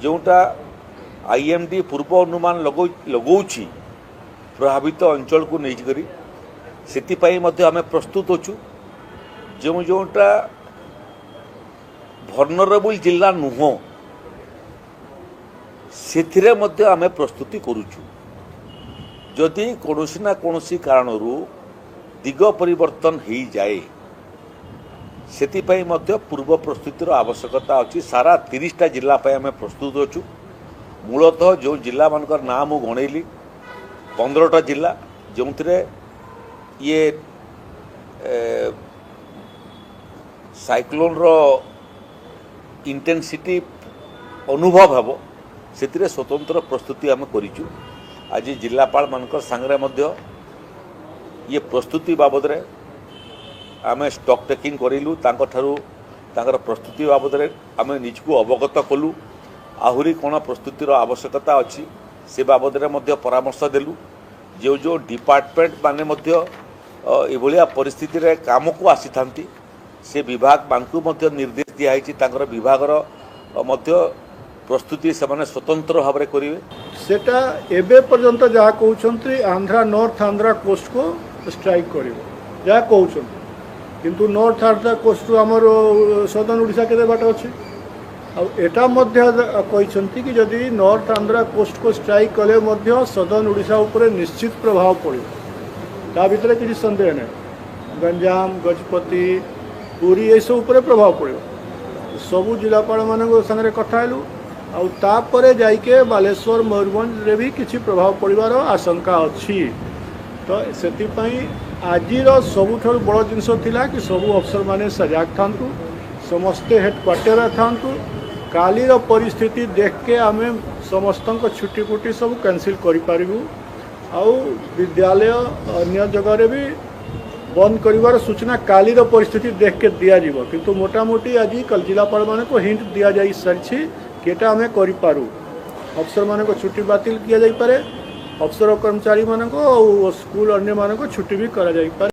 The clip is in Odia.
ଯେଉଁଟା ଆଇଏମ୍ଡି ପୂର୍ବ ଅନୁମାନ ଲଗାଉଛି ପ୍ରଭାବିତ ଅଞ୍ଚଳକୁ ନେଇକରି, ସେଥିପାଇଁ ମଧ୍ୟ ଆମେ ପ୍ରସ୍ତୁତ ଅଛୁ। ଯେଉଁ ଯେଉଁଟା ଭଲନରେବୁଲ୍ ଜିଲ୍ଲା ନୁହଁ, ସେଥିରେ ମଧ୍ୟ ଆମେ ପ୍ରସ୍ତୁତି କରୁଛୁ। ଯଦି କୌଣସି ନା କୌଣସି କାରଣରୁ ଦିଗ ପରିବର୍ତ୍ତନ ହେଇଯାଏ, ସେଥିପାଇଁ ମଧ୍ୟ ପୂର୍ବ ପ୍ରସ୍ତୁତିର ଆବଶ୍ୟକତା ଅଛି। ସାରା 30ଟା ଜିଲ୍ଲା ପାଇଁ ଆମେ ପ୍ରସ୍ତୁତ ଅଛୁ। ମୂଳତଃ ଯେଉଁ ଜିଲ୍ଲାମାନଙ୍କର ନାଁ ମୁଁ ଗଣେଇଲି, 15ଟା ଜିଲ୍ଲା ଯେଉଁଥିରେ ଇଏ ସାଇକ୍ଲୋନ୍ର ଇଣ୍ଟେନ୍ସିଟି ଅନୁଭବ ହେବ, ସେଥିରେ ସ୍ୱତନ୍ତ୍ର ପ୍ରସ୍ତୁତି ଆମେ କରିଛୁ। ଆଜି ଜିଲ୍ଲାପାଳମାନଙ୍କ ସାଙ୍ଗରେ ମଧ୍ୟ ଇଏ ପ୍ରସ୍ତୁତି ବାବଦରେ ଆମେ ଷ୍ଟକ୍ ଟେକିଂ କରିଲୁ। ତାଙ୍କଠାରୁ ତାଙ୍କର ପ୍ରସ୍ତୁତି ବାବଦରେ ଆମେ ନିଜକୁ ଅବଗତ କଲୁ। ଆହୁରି କ'ଣ ପ୍ରସ୍ତୁତିର ଆବଶ୍ୟକତା ଅଛି, ସେ ବାବଦରେ ମଧ୍ୟ ପରାମର୍ଶ ଦେଲୁ। ଯେଉଁ ଯେଉଁ ଡିପାର୍ଟମେଣ୍ଟ ମାନେ ମଧ୍ୟ ଏଭଳିଆ ପରିସ୍ଥିତିରେ କାମକୁ ଆସିଥାନ୍ତି, ସେ ବିଭାଗମାନଙ୍କୁ ମଧ୍ୟ ନିର୍ଦ୍ଦେଶ ଦିଆହେଇଛି, ତାଙ୍କର ବିଭାଗର ମଧ୍ୟ ପ୍ରସ୍ତୁତି ସେମାନେ ସ୍ୱତନ୍ତ୍ର ଭାବରେ କରିବେ। ସେଟା ଏବେ ପର୍ଯ୍ୟନ୍ତ ଯାହା କହୁଛନ୍ତି, ଆନ୍ଧ୍ରା, ନର୍ଥ ଆନ୍ଧ୍ରା କୋଷ୍ଟକୁ ଷ୍ଟ୍ରାଇକ୍ କରିବ ଯାହା କହୁଛନ୍ତି। କିନ୍ତୁ ନର୍ଥ ଆନ୍ଧ୍ରା କୋଷ୍ଟରୁ ଆମର ସଦର୍ନ ଓଡ଼ିଶା କେତେ ବାଟ ଅଛି? ଆଉ ଏଟା ମଧ୍ୟ କହିଛନ୍ତି କି ଯଦି ନର୍ଥ ଆନ୍ଧ୍ରା କୋଷ୍ଟକୁ ଷ୍ଟ୍ରାଇକ୍ କଲେ ମଧ୍ୟ ସଦର୍ନ ଓଡ଼ିଶା ଉପରେ ନିଶ୍ଚିତ ପ୍ରଭାବ ପଡ଼ିବ, ତା ଭିତରେ କିଛି ସନ୍ଦେହ ନାହିଁ। ଗଞ୍ଜାମ, ଗଜପତି, ପୁରୀ ଏସବୁ ଉପରେ ପ୍ରଭାବ ପଡ଼ିବ। ସବୁ ଜିଲ୍ଲାପାଳମାନଙ୍କ ସାଙ୍ଗରେ କଥା ହେଲୁ। ଆଉ ତାପରେ ଯାଇକି ବାଲେଶ୍ୱର, ମୟୂରଭଞ୍ଜରେ ବି କିଛି ପ୍ରଭାବ ପଡ଼ିବାର ଆଶଙ୍କା ଅଛି। ତ ସେଥିପାଇଁ ଆଜିର ସବୁଠାରୁ ବଡ଼ ଜିନିଷ ଥିଲା କି ସବୁ ଅଫିସରମାନେ ସଜାଗ ଥାନ୍ତୁ, ସମସ୍ତେ ହେଡ଼କ୍ୱାର୍ଟରରେ ଥାନ୍ତୁ। କାଲିର ପରିସ୍ଥିତି ଦେଖିକେ ଆମେ ସମସ୍ତଙ୍କ ଛୁଟି ଫୁଟି ସବୁ କ୍ୟାନସେଲ୍ କରିପାରିବୁ। ଆଉ ବିଦ୍ୟାଳୟ ଅନ୍ୟ ଜାଗାରେ ବି ବନ୍ଦ କରିବାର ସୂଚନା କାଲିର ପରିସ୍ଥିତି ଦେଖିକେ ଦିଆଯିବ। କିନ୍ତୁ ମୋଟାମୋଟି ଆଜି ଜିଲ୍ଲାପାଳମାନଙ୍କୁ ହିଣ୍ଟ ଦିଆଯାଇ ସାରିଛି କି ଏଟା ଆମେ କରିପାରୁ। ଅଫିସରମାନଙ୍କ ଛୁଟି ବାତିଲ ଦିଆଯାଇପାରେ, ଅଫିସର କର୍ମଚାରୀମାନଙ୍କ ଆଉ ସ୍କୁଲ ଅନ୍ୟମାନଙ୍କ ଛୁଟି ବି କରାଯାଇପାରେ।